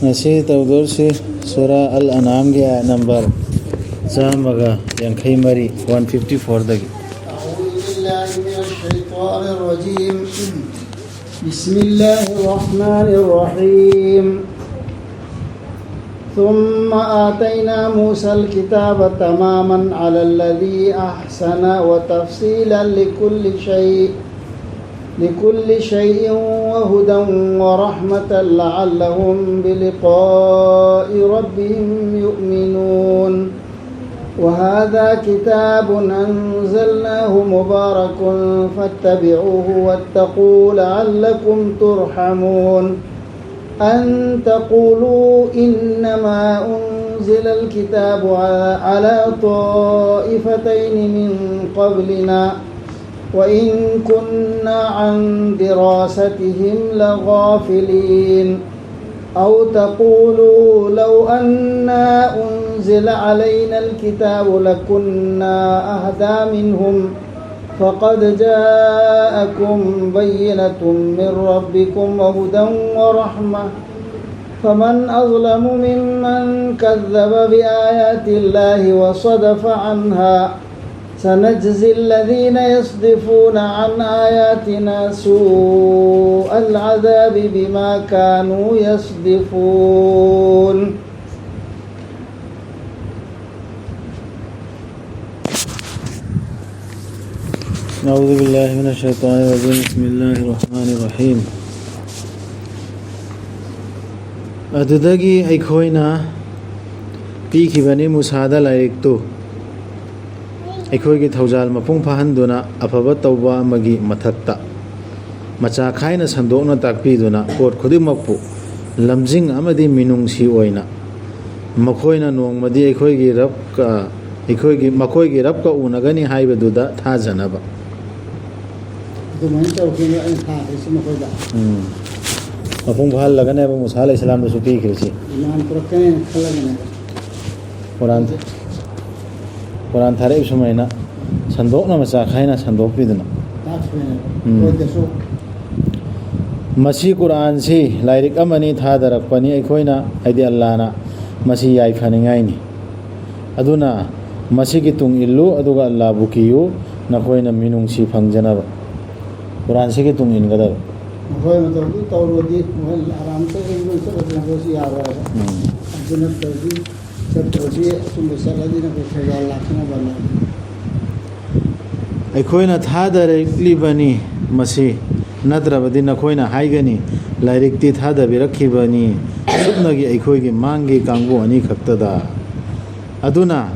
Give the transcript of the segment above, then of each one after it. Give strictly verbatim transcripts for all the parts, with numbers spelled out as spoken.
ꯉꯁꯤ ꯇꯧꯗꯣꯔꯁꯤ ꯁꯨꯔꯥ ꯑꯜ ꯑꯅꯥꯝꯒꯤ ꯑꯥꯌꯠ ꯅꯝꯕꯔ ꯆꯥꯝꯃꯒ ꯌꯥꯡꯈꯩ ꯃꯔꯤ, ꯋꯥꯟ ꯐꯤꯐꯇꯤ ꯐꯣꯔꯗꯒꯤ꯫ أعوذ بالله من الشيطان الرجيم. بسم الله الرحمن الرحيم. ثم آتينا موسى الكتاب تماما على الذي أحسن وتفصيلا لكل شيء، لكل شيء وهدى ورحمة لعلهم بلقاء ربهم يؤمنون. وهذا كتاب أنزلناه مبارك فاتبعوه واتقوا لعلكم ترحمون. أن تقولوا إنما أنزل الكتاب على طائفتين من قبلنا وإن كنا عن دراستهم لغافلين. أو تقولوا لو أنا أنزل علينا الكتاب لكنا أهدى منهم فقد جاءكم بينة من ربكم وهدى ورحمة فمن أظلم ممن كذب بآيات الله وصدف عنها. سنجزي الذين يصدفون عن آياتنا سوء العذاب بما كانوا يصدفون. أعوذ بالله من الشيطان الرجيم. بسم الله الرحمن الرحيم. ꯑꯗꯨꯗꯒꯤ ꯑꯩꯈꯣꯏꯅ ꯄꯤꯈꯤꯕꯅꯤ ꯃꯨꯁꯥꯗ ꯂꯥꯏꯔꯤꯛꯇꯨ, ꯑꯩꯈꯣꯏꯒꯤ ꯊꯧꯖꯥꯜ ꯃꯄꯨꯡ ꯐꯥꯍꯟꯗꯨꯅ, ꯑꯐꯕ ꯇꯧꯕ ꯑꯃꯒꯤ ꯃꯊꯛꯇ ꯃꯆꯥ ꯈꯥꯏꯅ ꯁꯟꯗꯣꯛꯅ ꯇꯥꯛꯄꯤꯗꯨꯅ, ꯄꯣꯠ ꯈꯨꯗꯤꯡꯃꯛꯄꯨ ꯂꯝꯖꯤꯡ ꯑꯃꯗꯤ ꯃꯤꯅꯨꯡꯁꯤ ꯑꯣꯏꯅ꯫ ꯃꯈꯣꯏꯅ ꯅꯣꯡꯃꯗꯤ ꯑꯩꯈꯣꯏꯒꯤ ꯔꯕꯀ, ꯑꯩꯈꯣꯏꯒꯤ, ꯃꯈꯣꯏꯒꯤ ꯔꯕꯀ ꯎꯅꯒꯅꯤ ꯍꯥꯏꯕꯗꯨꯗ ꯊꯥꯖꯅꯕ꯫ ꯑꯗꯨꯃꯥꯏꯅ ꯇꯧꯈꯤꯕ ꯑꯩꯅ ꯊꯥꯈ꯭ꯔꯤꯁꯤ ꯃꯈꯣꯏꯗ꯫ ꯎꯝ. ꯃꯄꯨꯡ ꯐꯥꯍꯜꯂꯒꯅꯦꯕ ꯃꯨꯁꯥ ꯑꯂꯩꯍꯤ ꯁꯂꯥꯝꯗꯁꯨ ꯄꯤꯈ꯭ꯔꯤꯁꯤ꯫ ꯏꯃꯥꯟ ꯄꯨꯔꯛꯀꯅꯦꯅ ꯈꯜꯂꯒꯅꯦꯕ꯫ ꯀꯨꯔꯥꯟ, ꯀꯨꯔꯥꯟ ꯊꯥꯔꯛꯏꯕ ꯁꯨꯃꯥꯏꯅ ꯁꯟꯗꯣꯛꯅ ꯃꯆꯥ ꯈꯥꯏꯅ ꯁꯟꯗꯣꯛꯄꯤꯗꯅ꯫ ꯇꯥꯛꯈ꯭ꯔꯦꯅꯦꯕ꯫ ꯎꯝ꯫ ꯑꯩꯈꯣꯏꯗꯁꯨ꯫ ꯃꯁꯤ ꯀꯨꯔꯥꯟꯁꯤ ꯂꯥꯏꯔꯤꯛ ꯑꯃꯅꯤ, ꯊꯥꯗꯔꯛꯄꯅꯤ ꯑꯩꯈꯣꯏꯅ, ꯍꯥꯏꯗꯤ ꯑꯜꯂꯥꯅ, ꯃꯁꯤ ꯌꯥꯏꯐꯅꯤꯡꯉꯥꯏꯅꯤ꯫ ꯑꯗꯨꯅ ꯃꯁꯤꯒꯤ ꯇꯨꯡ ꯏꯜꯂꯨ, ꯑꯗꯨꯒ ꯑꯜꯂꯥꯕꯨ ꯀꯤꯌꯨ, ꯅꯈꯣꯏꯅ ꯃꯤꯅꯨꯡꯁꯤ ꯐꯪꯖꯅꯕ꯫ ꯀꯨꯔꯥꯟꯁꯤꯒꯤ ꯇꯨꯡ ꯏꯟꯒꯗꯕ꯫ ꯃꯈꯣꯏ ꯃꯇꯧꯗꯨ ꯇꯧꯔꯨꯔꯗꯤ ꯃꯈꯣꯏ ꯑꯔꯥꯝ ꯆꯠꯂꯒ ꯂꯣꯏ ꯆꯠꯂꯗꯤ ꯃꯈꯣꯏꯁꯨ ꯌꯥꯔꯣꯏ ꯍꯥꯏꯕ꯫ ꯎꯝ꯫ ꯑꯗꯨ ꯅꯠꯇ꯭ꯔꯗꯤ, ꯆꯠꯇ꯭ꯔꯗꯤ, ꯑꯆꯨꯝꯕ ꯆꯠꯂꯗꯤ ꯅꯈꯣꯏ ꯈꯩꯒꯥ ꯂꯥꯛꯇꯅꯕ ꯍꯣꯠꯅꯕ꯫ ꯑꯩꯈꯣꯏꯅ ꯊꯥꯗꯔꯛꯂꯤꯕꯅꯤ ꯃꯁꯤ, ꯅꯠꯇ꯭ꯔꯕꯗꯤ ꯅꯈꯣꯏꯅ ꯍꯥꯏꯒꯅꯤ, "ꯂꯥꯏꯔꯤꯛꯇꯤ ꯊꯥꯗꯕꯤꯔꯛꯈꯤꯕꯅꯤ ꯁꯨꯞꯅꯒꯤ ꯑꯩꯈꯣꯏꯒꯤ ꯃꯥꯡꯒꯤ ꯀꯥꯡꯕꯨ ꯑꯅꯤ ꯈꯛꯇꯗ"꯫ ꯑꯗꯨꯅ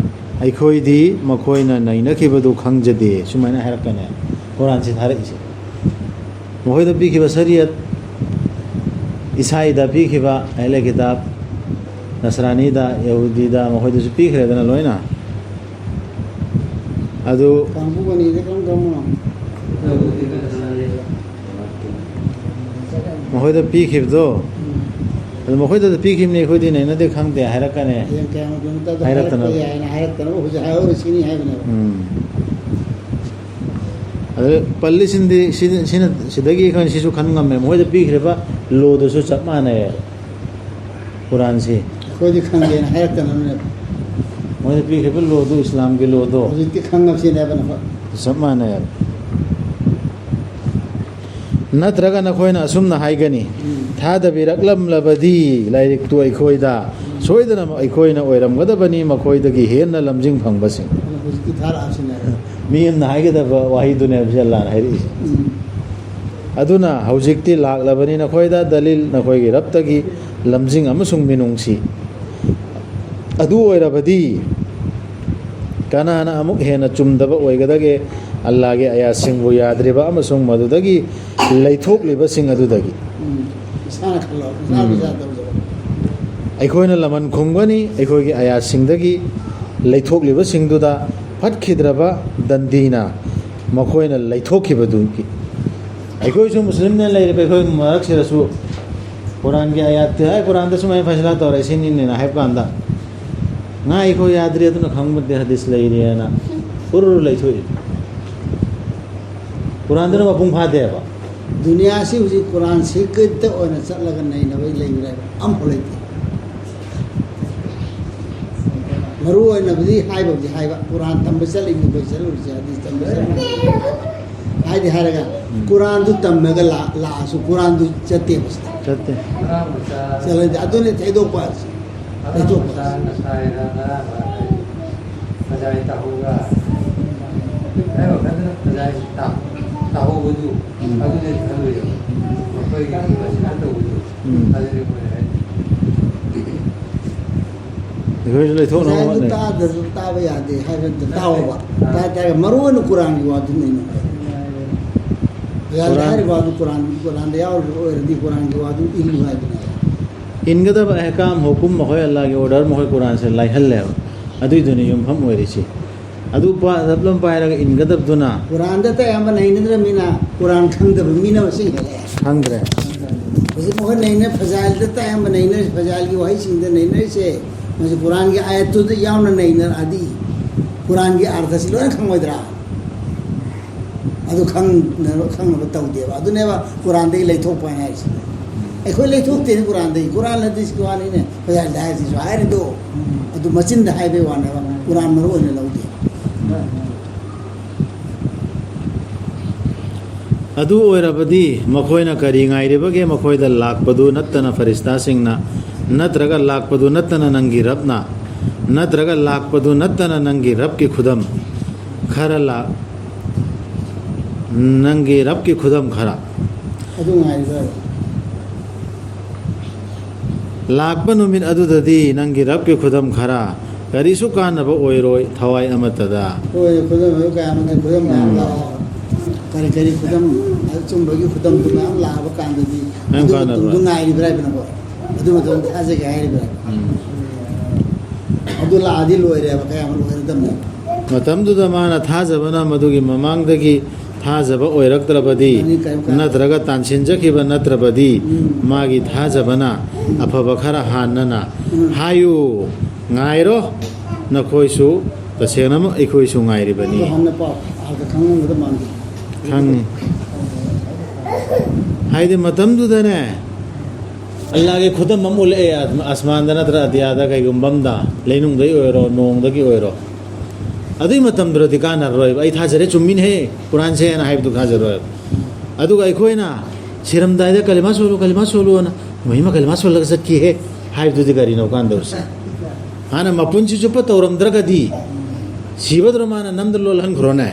ꯑꯩꯈꯣꯏꯗꯤ ꯃꯈꯣꯏꯅ ꯅꯩꯅꯈꯤꯕꯗꯨ ꯈꯪꯖꯗꯦ, ꯁꯨꯃꯥꯏꯅ ꯍꯥꯏꯔꯛꯀꯅꯤ꯫ ꯀꯨꯔꯥꯟꯁꯤ ꯊꯥꯔꯛꯏꯁꯦ꯫ ꯃꯈꯣꯏꯗ ꯄꯤꯈꯤꯕ ꯁꯔꯤꯌꯠ, ꯏꯁꯥꯏꯗ ꯄꯤꯈꯤꯕ ꯑꯍꯂꯦ ꯀꯤꯇꯥꯕ, ꯅꯁꯔꯥꯅꯤꯗ, ꯌꯍꯨꯗꯤꯗ, ꯃꯈꯣꯏꯗꯁꯨ ꯄꯤꯈ꯭ꯔꯦꯗꯅ ꯂꯣꯏꯅ꯫ ꯑꯗꯨ ꯀꯥꯡꯕꯨ ꯑꯅꯤꯗ ꯀꯔꯝ ꯀꯔꯝꯕꯅꯣ? ꯃꯈꯣꯏꯗ ꯄꯤꯈꯤꯕꯗꯣ, ꯎꯝ꯫ ꯑꯗꯨ ꯃꯈꯣꯏꯗ ꯄꯤꯈꯤꯕꯅꯤ, ꯑꯩꯈꯣꯏꯗꯤ ꯅꯩꯅꯗꯦ, ꯈꯪꯗꯦ ꯍꯥꯏꯔꯛꯀꯅꯤ꯫ ꯍꯌꯦꯡ ꯀꯌꯥꯝ ꯀꯩꯅꯣ ꯇꯧꯗ ꯍꯥꯏꯔꯛꯇꯅ꯫ ꯍꯥꯏꯔꯛꯄ ꯌꯥꯏꯅ ꯍꯥꯏꯔꯛꯇꯅꯕ ꯍꯧꯖꯤꯛ ꯍꯥꯏꯍꯧꯔꯤꯁꯤꯅꯤ ꯍꯥꯏꯕꯅꯦꯕ꯫ ꯎꯝ꯫ ꯑꯗꯨ ꯄꯜꯂꯤꯁꯤꯡꯗꯤ ꯁꯤ-, ꯁꯤꯅ, ꯁꯤꯗꯒꯤ ꯑꯩꯈꯣꯏꯅ ꯁꯤꯁꯨ ꯈꯟ ꯉꯝꯃꯦ, ꯃꯈꯣꯏꯗ ꯄꯤꯈ꯭ꯔꯤꯕ ꯂꯣꯗꯨꯁꯨ ꯆꯞ ꯃꯥꯟꯅꯩ꯫ ꯀꯨꯔꯥꯟꯁꯤ꯫ ꯑꯩꯈꯣꯏꯗꯤ ꯈꯪꯗꯦꯅ ꯍꯥꯏꯔꯛꯇꯅꯕꯅꯦꯕ꯫ ꯃꯣꯏꯅ ꯄꯤꯈ꯭ꯔꯤꯕ ꯂꯣꯗꯨ, ꯏꯁꯂꯥꯝꯒꯤ ꯂꯣꯗꯣ꯫ ꯍꯧꯖꯤꯛꯇꯤ ꯈꯪꯉꯕꯁꯤꯅꯦꯕ ꯅꯈꯣꯏ꯫ ꯆꯞ ꯃꯥꯟꯅꯩ꯫ ꯅꯠꯇ꯭ꯔꯒ ꯅꯈꯣꯏꯅ ꯑꯁꯨꯝꯅ ꯍꯥꯏꯒꯅꯤ, ꯎꯝ꯫ "ꯊꯥꯗꯕꯤꯔꯛꯂꯝꯂꯕꯗꯤ ꯂꯥꯏꯔꯤꯛꯇꯨ ꯑꯩꯈꯣꯏꯗ, ꯎꯝ꯫ ꯁꯣꯏꯗꯅ ꯑꯩꯈꯣꯏꯅ ꯑꯣꯏꯔꯝꯒꯗꯕꯅꯤ ꯃꯈꯣꯏꯗꯒꯤ ꯍꯦꯟꯅ ꯂꯝꯖꯤꯡ ꯐꯪꯕꯁꯤꯡ"꯫ ꯑꯗꯨꯅ ꯍꯧꯖꯤꯛꯇꯤ ꯊꯥꯔꯛꯑꯕꯁꯤꯅꯦꯕ꯫ ꯃꯤ ꯑꯃꯅ ꯍꯥꯏꯒꯗꯕ ꯋꯥꯍꯩꯗꯨꯅꯦꯕ ꯁꯤ ꯑꯜꯂꯥꯅ ꯍꯥꯏꯔꯛꯏꯁꯦ꯫ ꯎꯝ꯫ ꯑꯗꯨꯅ ꯍꯧꯖꯤꯛꯇꯤ ꯂꯥꯛꯂꯕꯅꯤ ꯅꯈꯣꯏꯗ ꯗꯂꯤꯜ, ꯅꯈꯣꯏꯒꯤ ꯔꯕꯇꯒꯤ ꯂꯝꯖꯤꯡ ꯑꯃꯁꯨꯡ ꯃꯤꯅꯨꯡꯁꯤ꯫ ꯑꯗꯨ ꯑꯣꯏꯔꯕꯗꯤ ꯀꯅꯥꯅ ꯑꯃꯨꯛ ꯍꯦꯟꯅ ꯆꯨꯝꯗꯕ ꯑꯣꯏꯒꯗꯒꯦ? ꯑꯜꯂꯥꯒꯤ ꯑꯌꯥꯠꯁꯤꯡꯕꯨ ꯌꯥꯗ꯭ꯔꯤꯕ ꯑꯃꯁꯨꯡ ꯃꯗꯨꯗꯒꯤ ꯂꯩꯊꯣꯛꯂꯤꯕꯁꯤꯡ ꯑꯗꯨꯗꯒꯤ꯫ ꯎꯝ꯫ ꯏꯁꯥꯅ ꯈꯜꯂꯣ, ꯏꯁꯥꯅ ꯎꯝ꯫ ꯏꯁꯥ ꯇꯧꯖꯔꯣ꯫ ꯑꯩꯈꯣꯏꯅ ꯂꯃꯟ ꯈꯨꯝꯒꯅꯤ, ꯑꯩꯈꯣꯏꯒꯤ ꯑꯌꯥꯠꯁꯤꯡꯗꯒꯤ ꯂꯩꯊꯣꯛꯂꯤꯕꯁꯤꯡꯗꯨꯗ ꯐꯠꯈꯤꯗ꯭ꯔꯕ ꯗꯟꯗꯤꯅ ꯃꯈꯣꯏꯅ ꯂꯩꯊꯣꯛꯈꯤꯕꯗꯨꯒꯤ꯫ ꯑꯩꯈꯣꯏꯁꯨ ꯃꯨꯁꯂꯤꯝꯅ ꯂꯩꯔꯤꯕ ꯑꯩꯈꯣꯏ ꯃꯔꯛꯁꯤꯗꯁꯨ ꯀꯨꯔꯥꯟꯒꯤ ꯑꯌꯥꯠꯇꯤ, "ꯑꯦ, ꯀꯨꯔꯥꯟꯗ ꯁꯨꯃꯥꯏꯅ ꯐꯩꯁꯂꯥ ꯇꯧꯔꯦ, ꯁꯤꯅꯤꯅꯦꯅ" ꯍꯥꯏꯕ ꯀꯥꯟꯗ, "ꯉꯥꯏꯈꯣ, ꯌꯥꯗ꯭ꯔꯤ, ꯑꯗꯨꯅ ꯈꯪꯕꯗꯤ ꯍꯗꯤꯁ ꯂꯩꯔꯦꯅ" ꯎꯔꯨꯔꯨ ꯂꯩꯊꯣꯛꯏ꯫ ꯀꯨꯔꯥꯟꯗꯨꯅ ꯃꯄꯨꯡ ꯐꯥꯗꯦꯕ꯫ ꯗꯨꯅꯤꯌꯥꯁꯤ ꯍꯧꯖꯤꯛ ꯀꯨꯔꯥꯟ ꯁꯤꯈꯛꯇ ꯑꯣꯏꯅ ꯆꯠꯂꯒ ꯅꯩꯅꯕꯩ ꯂꯩꯕ꯭ꯔꯥ ꯍꯥꯏꯕ ꯑꯝꯐꯥꯎ ꯂꯩꯇꯦ꯫ ꯃꯔꯨ ꯑꯣꯏꯅꯕꯨꯗꯤ ꯍꯥꯏꯕꯕꯨꯗꯤ ꯍꯥꯏꯕ, ꯀꯨꯔꯥꯟ ꯇꯝꯕ ꯆꯠꯂꯤꯕꯅꯤ, ꯑꯩꯈꯣꯏ ꯆꯠꯂꯨꯔꯤꯁꯦ, ꯍꯥꯏꯗꯤ ꯇꯝꯕ ꯆꯠꯂꯤꯕꯅꯤ ꯍꯥꯏꯗꯤ ꯍꯥꯏꯔꯒ, ꯎꯝ꯫ ꯀꯨꯔꯥꯟꯗꯨ ꯇꯝꯃꯒ ꯂꯥ-, ꯂꯥꯛꯑꯁꯨ ꯀꯨꯔꯥꯟꯗꯨ ꯆꯠꯇꯦꯕ ꯁꯤꯗ꯫ ꯆꯠꯇꯦ꯫ ꯆꯠꯂꯗꯤ ꯑꯗꯨꯅꯤ ꯊꯩꯗꯣꯛꯄ ꯍꯥꯏꯁꯦ꯫ ꯊꯩꯗꯣꯛꯄ ꯍꯥꯏꯁꯦ꯫ ꯉꯁꯥꯏꯅ ꯉꯔꯥꯡ ꯉꯔꯥꯡ ꯍꯥꯏ, ꯉꯁꯥꯏ ꯇꯥꯍꯧꯒ ꯍꯥꯏꯕ ꯈꯛꯇꯅ ꯉꯁꯥꯏ ꯇꯥ-, ꯇꯥꯍꯧꯕꯗꯨ ꯎꯝ꯫ ꯑꯗꯨꯅꯦ ꯈꯜꯂꯨꯏꯕ꯫ ꯃꯈꯣꯏꯒꯤ ꯃꯁꯤꯗ ꯇꯧꯕꯗꯨ ꯎꯝ꯫ ꯑꯗꯨꯅꯦ ꯃꯣꯏꯅ ꯍꯥꯏ꯫ ꯑꯩꯈꯣꯏꯁꯨ ꯂꯩꯊꯣꯛꯅꯕ ꯉꯁꯥꯏ ꯑꯗꯨ ꯍꯣꯠꯅꯩ꯫ ꯇꯥꯗ꯭ꯔꯁꯨ ꯇꯥꯕ ꯌꯥꯗꯦ ꯍꯥꯏꯕꯗꯨ ꯇꯥꯎꯕ꯫ ꯑꯥ꯫ ꯇꯥ ꯇꯥꯔꯒ ꯃꯔꯨ ꯑꯣꯏꯅ ꯀꯨꯔꯥꯟꯒꯤ ꯋꯥꯗꯨꯅꯤ ꯑꯩꯅ ꯍꯥꯏꯔꯤꯕ꯫ ꯀꯨꯔꯥꯟ ꯍꯥꯏꯔꯤꯕ ꯋꯥꯗꯨ ꯀꯨꯔꯥꯟ, ꯀꯨꯔꯥꯟꯗ ꯌꯥꯎꯔꯤꯕ ꯑꯣꯏꯔꯗꯤ ꯀꯨꯔꯥꯟꯒꯤ ꯋꯥꯗꯨ ꯏꯜꯂꯨ ꯍꯥꯏꯕꯅꯦꯕ꯫ ꯏꯟꯒꯗꯕ ꯑꯍꯀꯥꯝ, ꯍꯨꯀꯨꯝ, ꯃꯈꯣꯏ ꯑꯜꯂꯥꯍꯒꯤ order, ꯃꯈꯣꯏ ꯀꯨꯔꯥꯟꯁꯦ ꯂꯥꯏꯍꯜꯂꯦꯕ꯫ ꯑꯗꯨꯏꯗꯨꯅ ꯌꯨꯝꯐꯝ ꯑꯣꯏꯔꯤꯁꯤ꯫ ꯑꯗꯨ ꯄꯥ-, ꯗꯞꯂꯝ ꯄꯥꯏꯔꯒ ꯏꯟꯒꯗꯕꯗꯨꯅ꯫ ꯀꯨꯔꯥꯟꯗꯇ ꯑꯌꯥꯝꯕ ꯅꯩꯅꯗ꯭ꯔꯕꯅꯤꯅ ꯀꯨꯔꯥꯟ ꯈꯪꯗꯕ ꯃꯤꯅ ꯃꯁꯤꯡ ꯍꯦꯜꯂꯛꯑꯦ꯫ ꯈꯪꯗ꯭ꯔꯦ꯫ ꯍꯧꯖꯤꯛ ꯃꯈꯣꯏ ꯅꯩꯅ-, ꯐꯖꯥꯏꯜꯗꯇ ꯑꯌꯥꯝꯕ ꯅꯩꯅꯔꯤꯁꯦ, ꯐꯖꯥꯏꯜꯒꯤ ꯋꯥꯍꯩꯁꯤꯡꯗ ꯅꯩꯅꯔꯤꯁꯦ, ꯃꯁꯤ ꯀꯨꯔꯥꯟꯒꯤ ꯑꯥꯌꯠꯇꯨꯗ ꯌꯥꯎꯅ ꯅꯩꯅꯔꯛꯑꯗꯤ ꯀꯨꯔꯥꯟꯒꯤ ꯑꯥꯔꯊꯁꯤ ꯂꯣꯏꯅ ꯈꯪꯉꯣꯏꯗ꯭ꯔꯥ? ꯑꯗꯨ ꯈꯪꯅꯕ, ꯈꯪꯅꯕ ꯇꯧꯗꯦꯕ꯫ ꯑꯗꯨꯅꯦꯕ ꯀꯨꯔꯥꯟꯗꯒꯤ ꯂꯩꯊꯣꯛꯄ ꯍꯥꯏꯅ ꯍꯥꯏꯔꯤꯁꯦ꯫ ꯑꯩꯈꯣꯏ ꯂꯩꯊꯣꯛꯇꯦꯅꯦ ꯀꯨꯔꯥꯟꯗꯒꯤ꯫ ꯀꯨꯔꯥꯟ ꯍꯗꯤꯁꯀꯤ ꯋꯥꯅꯤꯅꯦ꯫ ꯐꯖꯥꯏꯜꯗ ꯍꯥꯏꯔꯤꯁꯤꯁꯨ ꯍꯥꯏꯔꯤꯗꯣ꯫ ꯑꯗꯨ ꯃꯆꯤꯟꯗ ꯍꯥꯏꯕꯩ ꯋꯥꯅꯦꯕ꯫ ꯀꯨꯔꯥꯟ ꯃꯔꯨ ꯑꯣꯏꯅ ꯂꯧꯗꯦ꯫ ꯑꯗꯨ ꯑꯣꯏꯔꯕꯗꯤ ꯃꯈꯣꯏꯅ ꯀꯔꯤ ꯉꯥꯏꯔꯤꯕꯒꯦ? ꯃꯈꯣꯏꯗ ꯂꯥꯛꯄꯗꯨ ꯅꯠꯇꯅ ꯐꯔꯤꯁꯇꯥꯁꯤꯡꯅ, ꯅꯠꯇ꯭ꯔꯒ ꯂꯥꯛꯄꯗꯨ ꯅꯠꯇꯅ ꯅꯪꯒꯤ ꯔꯕꯅ, ꯅꯠꯇ꯭ꯔꯒ ꯂꯥꯛꯄꯗꯨ ꯅꯠꯇꯅ ꯅꯪꯒꯤ ꯔꯕꯀꯤ ꯈꯨꯗꯝ ꯈꯔ ꯂꯥꯛ-, ꯅꯪꯒꯤ ꯔꯕꯀꯤ ꯈꯨꯗꯝ ꯈꯔ꯫ ꯑꯗꯨ ꯉꯥꯏꯔꯤꯕ꯫ ꯂꯥꯛꯄ ꯅꯨꯃꯤꯠ ꯑꯗꯨꯗꯗꯤ ꯅꯪꯒꯤ ꯔꯕꯀꯤ ꯈꯨꯗꯝ ꯈꯔ ꯀꯔꯤꯁꯨ ꯀꯥꯟꯅꯕ ꯑꯣꯏꯔꯣꯏ ꯊꯋꯥꯏ ꯑꯃꯠꯇꯗ꯫ ꯍꯣꯏ, ꯈꯨꯗꯝ ꯀꯌꯥ ꯑꯃ, ꯈꯨꯗꯝ ꯃꯌꯥꯝ ꯎꯝ꯫ ꯂꯥꯛꯑꯣ꯫ ꯀꯔꯤ ꯀꯔꯤ ꯈꯨꯗꯝ, ꯑꯆꯨꯝꯕꯒꯤ ꯈꯨꯗꯝꯗꯨ ꯃꯌꯥꯝ ꯂꯥꯛꯑꯕ ꯀꯥꯟꯗꯗꯤ ꯃꯌꯥꯝ ꯑꯗꯨ ꯀꯥꯟꯅꯕ꯫ ꯃꯇꯝꯗꯨ ꯉꯥꯏꯔꯤꯕ꯭ꯔꯥ ꯍꯥꯏꯕꯅꯀꯣ? ꯑꯗꯨ ꯃꯇꯝꯗ ꯊꯥꯖꯒꯦ ꯍꯥꯏꯔꯤꯕ꯭ꯔꯥ? ꯎꯝ꯫ ꯑꯗꯨ ꯂꯥꯛꯑꯗꯤ ꯂꯣꯏꯔꯦꯕ, ꯀꯌꯥꯝ ꯂꯣꯏꯔꯗꯝꯅꯦ꯫ ꯃꯇꯝꯗꯨꯗ ꯃꯥꯅ ꯊꯥꯖꯕꯅ ꯃꯗꯨꯒꯤ ꯃꯃꯥꯡꯗꯒꯤ ꯊꯥꯖꯕ ꯑꯣꯏꯔꯛꯇ꯭ꯔꯕꯗꯤ, ꯃꯥꯅꯤ, ꯀꯔꯤꯝ ꯀꯥꯟꯅꯗꯦ꯫ ꯅꯠꯇ꯭ꯔꯒ ꯇꯥꯟꯁꯤꯟꯖꯈꯤꯕ ꯅꯠꯇ꯭ꯔꯕꯗꯤ, ꯎꯝ꯫ ꯃꯥꯒꯤ ꯊꯥꯖꯕꯅ ꯎꯝ꯫ ꯑꯐꯕ ꯈꯔ ꯍꯥꯟꯅꯅ ꯎꯝ꯫ ꯍꯥꯏꯌꯨ꯫ ꯉꯥꯏꯔꯣ, ꯅꯈꯣꯏꯁꯨ, ꯇꯁꯦꯡꯅꯃꯛ ꯑꯩꯈꯣꯏꯁꯨ ꯉꯥꯏꯔꯤꯕꯅꯤ꯫ ꯑꯗꯣ ꯍꯥꯟꯅ ꯄꯥꯎ, ꯍꯥꯟꯅ ꯈꯪꯉꯝꯒꯗꯕ ꯃꯥꯟꯗꯦ꯫ ꯈꯪꯉꯤ꯫ ꯍꯥꯏꯗꯤ ꯃꯇꯝꯗꯨꯗꯅꯦ, ꯑꯜꯂꯥꯒꯤ ꯈꯨꯗꯝ ꯑꯃ ꯎꯠꯂꯛꯑꯦ, ꯑꯁꯃꯥꯟꯗ ꯅꯠꯇ꯭ꯔ ꯑꯇꯤꯌꯥꯗ ꯀꯩꯒꯨꯝꯕ ꯑꯝꯗ, ꯂꯩꯅꯨꯡꯗꯒꯤ ꯑꯣꯏꯔꯣ, ꯅꯣꯡꯗꯒꯤ ꯑꯣꯏꯔꯣ꯫ ꯑꯗꯨꯏ ꯃꯇꯝꯗꯨꯗꯗꯤ ꯀꯥꯟꯅꯔꯔꯣꯏꯕ꯫ "ꯑꯩ ꯊꯥꯖꯔꯦ, ꯆꯨꯝꯃꯤꯅꯦꯍꯦ, ꯀꯨꯔꯥꯟꯁꯦꯅ" ꯍꯥꯏꯕꯗꯨ ꯊꯥꯖꯔꯣꯏꯕ꯫ ꯑꯗꯨꯒ ꯑꯩꯈꯣꯏꯅ ꯁꯤꯔꯝꯗꯥꯏꯗ "ꯀꯂꯤꯃꯥ ꯁꯣꯜꯂꯨ, ꯀꯂꯤꯃꯥ ꯁꯣꯜꯂꯨꯅ", ꯃꯍꯤꯃ ꯀꯂꯤꯃꯥ ꯁꯣꯜꯂꯒ ꯆꯠꯈꯤꯍꯦ ꯍꯥꯏꯕꯗꯨꯗꯤ ꯀꯔꯤꯅꯣ ꯀꯥꯟꯗꯧꯔꯤꯁꯦ? ꯍꯥꯟꯅ ꯃꯄꯨꯟꯁꯤ ꯆꯨꯞꯄ ꯇꯧꯔꯝꯗ꯭ꯔꯒꯗꯤ, ꯁꯤꯕꯗꯨꯅ ꯃꯥꯅ ꯅꯝꯗ ꯂꯣꯜꯍꯟꯈ꯭ꯔꯣꯅꯦ꯫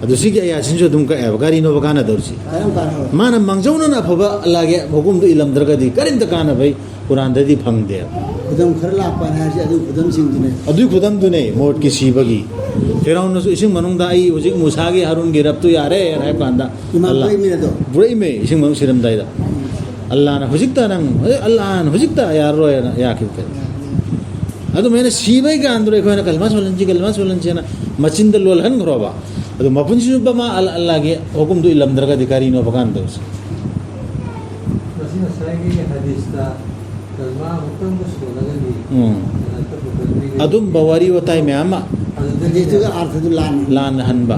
ꯑꯗꯨ ꯁꯤꯒꯤ ꯑꯌꯥꯁꯤꯡꯁꯨ ꯑꯗꯨꯝ ꯀꯛꯑꯦꯕ, ꯀꯔꯤꯅꯣꯕ ꯀꯥꯟꯅꯗꯧꯔꯤꯁꯤ? ꯀꯔꯝ ꯀꯥꯟꯅꯕ? ꯃꯥꯅ ꯃꯥꯡꯖꯧꯅꯅ ꯑꯐꯕ ꯑꯜꯂꯥꯒꯤ ꯍꯨꯀꯨꯝꯗꯨ ꯏꯜꯂꯝꯗ꯭ꯔꯒꯗꯤ ꯀꯔꯤꯝꯇ ꯀꯥꯟꯅꯕ ꯑꯩ ꯀꯨꯔꯥꯟꯗꯗꯤ ꯐꯪꯗꯦꯕ꯫ ꯈꯨꯗꯝ ꯈꯔ ꯂꯥꯛꯄꯅ ꯍꯥꯏꯔꯤꯁꯦ ꯑꯗꯨ ꯈꯨꯗꯝꯁꯤꯡꯗꯨꯅꯦ꯫ ꯑꯗꯨꯏ ꯈꯨꯗꯝꯗꯨꯅꯦ ꯃꯣꯠꯀꯤ ꯁꯤꯕꯒꯤ꯫ ꯐꯤꯔꯥꯎꯟꯅꯁꯨ ꯏꯁꯤꯡ ꯃꯅꯨꯡꯗ "ꯑꯩ ꯍꯧꯖꯤꯛ ꯃꯨꯁꯥꯒꯤ, ꯍꯥꯔꯨꯟꯒꯤ ꯔꯕꯇꯨ ꯌꯥꯔꯦ" ꯍꯥꯏꯕ ꯀꯥꯟꯗ, ꯏꯃꯥ ꯑꯜꯂꯥ ꯄꯨꯔꯛꯏꯃꯤꯅꯗꯣ꯫ ꯄꯨꯔꯛꯏꯃꯦ, ꯏꯁꯤꯡ ꯃꯅꯨꯡ ꯁꯤꯔꯝꯗꯥꯏꯗ꯫ ꯑꯜꯂꯥꯅ "ꯍꯧꯖꯤꯛꯇ ꯅꯪ, ꯑꯜꯂꯥꯅ ꯍꯧꯖꯤꯛꯇ ꯌꯥꯔꯔꯣꯏꯅ" ꯌꯥꯈꯤꯕꯗ꯫ ꯑꯗꯨꯃꯥꯏꯅ ꯁꯤꯕꯩ ꯀꯥꯟꯗꯨꯗ ꯑꯩꯈꯣꯏꯅ "ꯀꯂꯃꯥ ꯁꯣꯜꯍꯟꯁꯤ, ꯀꯂꯃꯥ ꯁꯣꯜꯍꯟꯁꯤꯅ" ꯃꯆꯤꯟꯗ ꯂꯣꯜꯍꯟꯈ꯭ꯔꯣꯕ꯫ ꯑꯗꯨ ꯃꯄꯨꯟꯁꯤ ꯆꯨꯞꯄ ꯃꯥ ꯑꯜ-, ꯑꯜꯂꯥꯒꯤ ꯍꯨꯀꯨꯝꯗꯨ ꯏꯜꯂꯝꯗ꯭ꯔꯒꯗꯤ ꯀꯔꯤꯅꯣꯕ ꯀꯥꯟꯗꯧꯁꯦ? ꯃꯁꯤ ꯉꯁꯥꯏꯒꯤ ꯍꯗꯤꯁꯇ ꯀꯜꯃꯥ ꯑꯃꯨꯛꯇꯪꯕꯨ ꯁꯣꯜꯂꯒꯗꯤ ꯎꯝ꯫ ꯖꯟꯅꯠꯇ ꯄꯨꯈꯠꯄꯤꯒꯅꯤ꯫ ꯑꯗꯨꯝꯕ ꯋꯥꯔꯤ ꯋꯥꯇꯥꯏ ꯃꯌꯥꯝ ꯑꯃ ꯑꯗꯨꯗꯒꯤ ꯍꯗꯤꯁꯇꯨꯒꯤ ꯑꯥꯔꯊꯗꯨ ꯂꯥꯟꯅ ꯂꯥꯟꯅ ꯍꯟꯕ꯫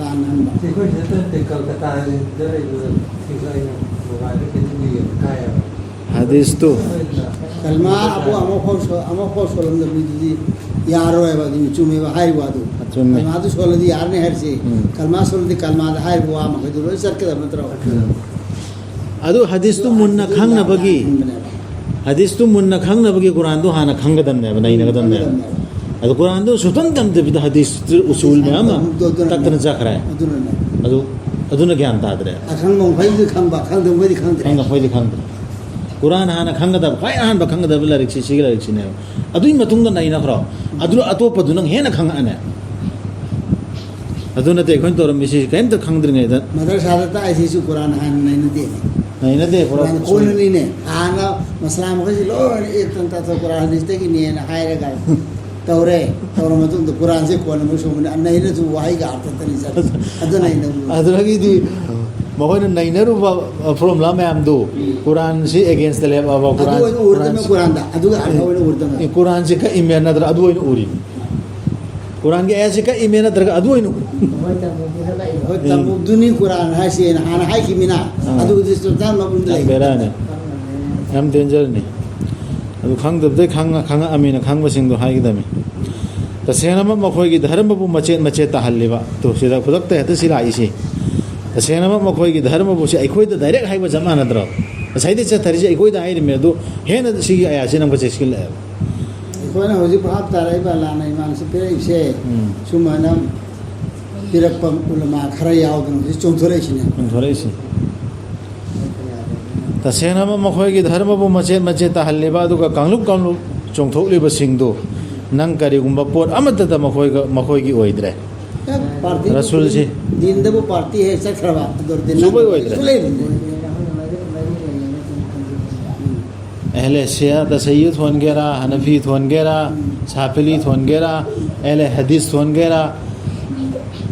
ꯂꯥꯟꯅ ꯍꯟꯕ꯫ ꯁꯤ ꯑꯩꯈꯣꯏ ꯁꯤꯗ ꯅꯠꯇꯦ, ꯀꯜꯀꯇꯥꯗ ꯂꯩꯕꯗ ꯁꯤꯁꯨ ꯑꯩꯅ ꯃꯣꯕꯥꯏꯜꯗ ꯈꯤꯇꯪ ꯌꯦꯡꯕ ꯀꯥꯏꯌꯦꯕ꯫ ꯍꯗꯤꯁꯇꯨ꯫ ꯀꯜꯃꯥ ꯑꯕꯨ ꯑꯃꯐꯥꯎ ꯁꯣ-, ꯑꯃꯐꯥꯎ ꯁꯣꯜꯂꯝꯗꯕ ꯃꯤꯗꯨꯗꯤ ꯌꯥꯔꯣꯏꯕ, ꯑꯗꯨ ꯆꯨꯝꯃꯦꯕ ꯍꯥꯏꯔꯤꯕ ꯋꯥꯗꯨ꯫ ꯑꯆꯨꯝꯃꯦ꯫ ꯀꯜꯃꯥꯗꯨ ꯁꯣꯜꯂꯗꯤ ꯌꯥꯔꯅꯤ ꯍꯥꯏꯔꯤꯁꯦ꯫ ꯎꯝ꯫ ꯀꯜꯃꯥ ꯁꯣꯜꯂꯗꯤ ꯀꯜꯃꯥꯗ ꯍꯥꯏꯔꯤꯕ ꯋꯥ ꯃꯈꯩꯗꯨ ꯂꯣꯏ ꯆꯠꯀꯗꯕ ꯅꯠꯇ꯭ꯔꯣ? ꯑꯗꯨ ꯍꯗꯤꯁꯇꯨ ꯃꯨꯟꯅ ꯈꯪꯅꯕꯒꯤ, ꯍꯗꯤꯁꯇꯨ ꯃꯨꯟꯅ ꯈꯪꯅꯕꯒꯤ ꯀꯨꯔꯥꯟꯗꯨ ꯍꯥꯟꯅ ꯈꯪꯒꯗꯕꯅꯦꯕ, ꯅꯩꯅꯒꯗꯕꯅꯦꯕ꯫ ꯈꯪꯒꯗꯕꯅꯦꯕ꯫ ꯑꯗꯨ ꯀꯨꯔꯥꯟꯗꯨ ꯁꯨꯛꯇꯝ ꯇꯝꯗꯕꯤꯗ ꯍꯗꯤꯁꯇꯨ ꯎꯁꯨꯜ ꯃꯌꯥꯝ ꯑꯃ ꯑꯗꯨꯅꯅꯦ꯫ ꯇꯛꯇꯅ ꯆꯠꯈ꯭ꯔꯦ꯫ ꯑꯗꯨꯅꯅꯦ꯫ ꯑꯗꯨ, ꯑꯗꯨꯅ ꯒ꯭ꯌꯥꯟ ꯇꯥꯗ꯭ꯔꯦ꯫ ꯑꯈꯪꯕ ꯃꯈꯩꯗꯤ ꯈꯪꯕ, ꯈꯪꯗꯕ ꯃꯈꯩꯗꯤ ꯈꯪꯗ꯭ꯔꯦ꯫ ꯈꯪꯗꯕ ꯃꯈꯩꯗꯤ ꯈꯪꯗ꯭ꯔꯦ꯫ ꯀꯨꯔꯥꯟ ꯍꯥꯟꯅ ꯈꯪꯒꯗꯕ, ꯈ꯭ꯋꯥꯏ ꯑꯍꯥꯟꯕ ꯈꯪꯒꯗꯕ ꯂꯥꯏꯔꯤꯛꯁꯤ ꯁꯤꯒꯤ ꯂꯥꯏꯔꯤꯛꯁꯤꯅꯦꯕ꯫ ꯑꯗꯨꯒꯤ ꯃꯇꯨꯡꯗ ꯅꯩꯅꯈ꯭ꯔꯣ꯫ ꯑꯗꯨ ꯑꯇꯣꯞꯄꯗꯨ ꯅꯪ ꯍꯦꯟꯅ ꯈꯪꯉꯛꯑꯅꯦ꯫ ꯑꯗꯨ ꯅꯠꯇꯦ ꯑꯩꯈꯣꯏꯅ ꯇꯧꯔꯝꯃꯤꯁꯤ ꯀꯔꯤꯝꯇ ꯈꯪꯗ꯭ꯔꯤꯉꯩꯗ꯫ ꯃꯗꯔꯁꯥꯗ ꯇꯥꯛꯏꯁꯤꯁꯨ ꯀꯨꯔꯥꯟ ꯍꯥꯟꯅ ꯅꯩꯅꯗꯦ꯫ ꯅꯩꯅꯗꯦ, ꯀꯨꯔꯥꯟ ꯀꯨꯔꯥꯟ ꯀꯣꯟꯅꯅꯤꯅꯦ꯫ ꯍꯥꯟꯅ ꯃꯁꯂꯥ ꯃꯈꯩꯁꯤ ꯂꯣꯏꯅ ꯑꯦꯛꯇꯪ ꯇꯥꯊꯣꯛ ꯀꯨꯔꯥꯟ ꯍꯗꯤꯁꯇꯒꯤꯅꯦꯅ ꯍꯥꯏꯔꯒ ꯇꯧꯔꯦ꯫ ꯇꯧꯔ ꯃꯇꯨꯡꯗ ꯀꯨꯔꯥꯟꯁꯦ ꯀꯣꯟꯅ ꯑꯃꯨꯛ ꯁꯣꯝꯅ ꯅꯩꯅꯁꯨ ꯋꯥꯍꯩꯒ ꯑꯥꯔꯊꯇꯅꯤ ꯆꯠꯂꯤꯁꯦ꯫ ꯑꯗꯨꯅ ꯑꯩꯅ ꯑꯗꯨꯗꯒꯤꯗꯤ ꯃꯈꯣꯏꯅ ꯅꯩꯅꯔꯨꯕ ꯐꯣꯔꯃꯨꯂꯥ ꯃꯌꯥꯝꯗꯨ ꯀꯨꯔꯥꯟꯁꯤ ꯑꯦꯒꯦꯟꯁꯇ ꯂꯦꯞꯄꯕ, ꯑꯗꯨ ꯀꯨꯔꯥꯟ, ꯑꯣꯏꯅ ꯎꯔꯗꯝꯃꯦ ꯀꯨꯔꯥꯟꯁꯤ ꯀꯨꯔꯥꯟꯗ꯫ ꯑꯗꯨꯒ ꯑꯥꯔꯊ ꯑꯣꯏꯅ ꯎꯔꯗꯝꯃꯦ꯫ ꯀꯨꯔꯥꯟꯁꯤ ꯀꯛꯏꯃꯦ ꯅꯠꯇ꯭ꯔ ꯑꯗꯨ ꯑꯣꯏꯅ ꯎꯔꯤꯅꯤ꯫ ꯀꯨꯔꯥꯟꯒꯤ ꯑꯥꯌꯠꯁꯤ ꯀꯛꯏꯃꯦ ꯅꯠꯇ꯭ꯔꯒ ꯑꯗꯨ ꯑꯣꯏꯅ? ꯑꯩꯈꯣꯏ ꯇꯝꯃꯨꯕꯗꯨꯅ ꯀꯛꯏꯕ꯫ ꯑꯩꯈꯣꯏ ꯇꯝꯃꯨꯕꯗꯨꯅꯤ ꯀꯨꯔꯥꯟ ꯍꯥꯏꯁꯦꯅ ꯍꯥꯟꯅ ꯍꯥꯏꯈꯤꯃꯤꯅ꯫ ꯑꯥ꯫ ꯑꯗꯨꯕꯨꯗꯤ ꯁꯨꯜꯇꯥꯟ ꯃꯕꯨꯟꯗ ꯌꯥꯝ ꯂꯩ꯫ ꯕꯦꯔꯥꯅꯤ, ꯌꯥꯝ ꯗꯦꯟꯖꯔꯅꯤ꯫ ꯑꯗꯨ ꯈꯪꯗꯕꯗꯩ ꯈꯪꯉ-, ꯈꯪꯉꯛꯑꯃꯤꯅ ꯈꯪꯕꯁꯤꯡꯗꯣ ꯍꯥꯏꯒꯗꯕꯅꯤ꯫ ꯇꯁꯦꯡꯅꯃꯛ ꯃꯈꯣꯏꯒꯤ ꯙꯔꯃꯕꯨ ꯃꯆꯦꯠ ꯃꯆꯦꯠ ꯇꯥꯍꯜꯂꯤꯕ꯫ ꯇꯨ, ꯁꯤꯗ ꯈꯨꯗꯛꯇ ꯍꯦꯛꯇ ꯁꯤ ꯂꯥꯛꯏꯁꯤ꯫ ꯇꯁꯦꯡꯅꯃꯛ ꯃꯈꯣꯏꯒꯤ ꯙꯔꯃꯕꯨ, ꯁꯤ ꯑꯩꯈꯣꯏꯗ ꯗꯥꯏꯔꯦꯛ ꯍꯥꯏꯕ ꯆꯞ ꯃꯥꯟꯅꯗ꯭ꯔꯣ? ꯉꯁꯥꯏꯗꯩ ꯆꯠꯊꯔꯤꯁꯦ ꯑꯩꯈꯣꯏꯗ ꯍꯥꯏꯔꯤꯃꯦ, ꯑꯗꯨ ꯍꯦꯟꯅ ꯁꯤꯒꯤ ꯑꯥꯌꯠꯁꯤꯅ ꯑꯃꯨꯛꯀ ꯆꯦꯛꯁꯤꯜꯂꯛꯑꯦꯕ꯫ ꯑꯩꯈꯣꯏꯅ ꯍꯧꯖꯤꯛ ꯚꯥꯞ ꯇꯥꯔꯛꯏꯕ ꯑꯜꯂꯥꯅ ꯏꯃꯥꯟꯁꯤ ꯄꯤꯔꯛꯏꯁꯦ꯫ ꯎꯝ꯫ ꯁꯨꯃꯥꯏꯅ ꯄꯤꯔꯛꯄ ꯎꯂꯃꯥ ꯈꯔ ꯌꯥꯎꯗꯅ ꯍꯧꯖꯤꯛ ꯆꯣꯡꯊꯣꯔꯛꯏꯁꯤꯅꯦ꯫ ꯆꯣꯡꯊꯣꯔꯛꯏꯁꯤ꯫ ꯇꯁꯦꯡꯅꯃꯛ ꯃꯈꯣꯏꯒꯤ ꯙꯔꯃꯕꯨ ꯃꯆꯦꯠ ꯃꯆꯦꯠ ꯇꯥꯍꯜꯂꯤꯕ, ꯑꯗꯨꯒ ꯀꯥꯡꯂꯨꯞ ꯀꯥꯡꯂꯨꯞ ꯆꯣꯡꯊꯣꯛꯂꯤꯕꯁꯤꯡꯗꯨ ꯅꯪ ꯀꯔꯤꯒꯨꯝꯕ ꯄꯣꯠ ꯑꯃꯠꯇꯗ ꯃꯈꯣꯏꯒ, ꯃꯈꯣꯏꯒꯤ ꯑꯣꯏꯗ꯭ꯔꯦ꯫ ꯄꯥꯔꯇꯤ ꯔꯁꯨꯜꯁꯤ꯫ ꯗꯤꯟꯗꯕꯨ ꯄꯥꯔꯇꯤ ꯍꯦꯛ ꯆꯠꯈ꯭ꯔꯕ, ꯑꯗꯨ ꯗꯤꯟ ꯁꯨꯡꯑꯣꯏ ꯑꯣꯏꯗ꯭ꯔꯦ꯫ ꯁꯨꯡꯂꯩ ꯂꯩꯇ꯭ꯔꯦ꯫ ꯑꯍꯂꯦ ꯁꯤꯌꯥ ꯇꯁꯩꯌꯨ ꯊꯣꯟꯒꯦꯔꯥ, ꯍꯅꯐꯤ ꯊꯣꯟꯒꯦꯔꯥ, ꯁꯥꯐꯤꯂꯤ ꯊꯣꯟꯒꯦꯔꯥ, ꯑꯍꯂꯦ ꯍꯗꯤꯁ ꯊꯣꯟꯒꯦꯔꯥ,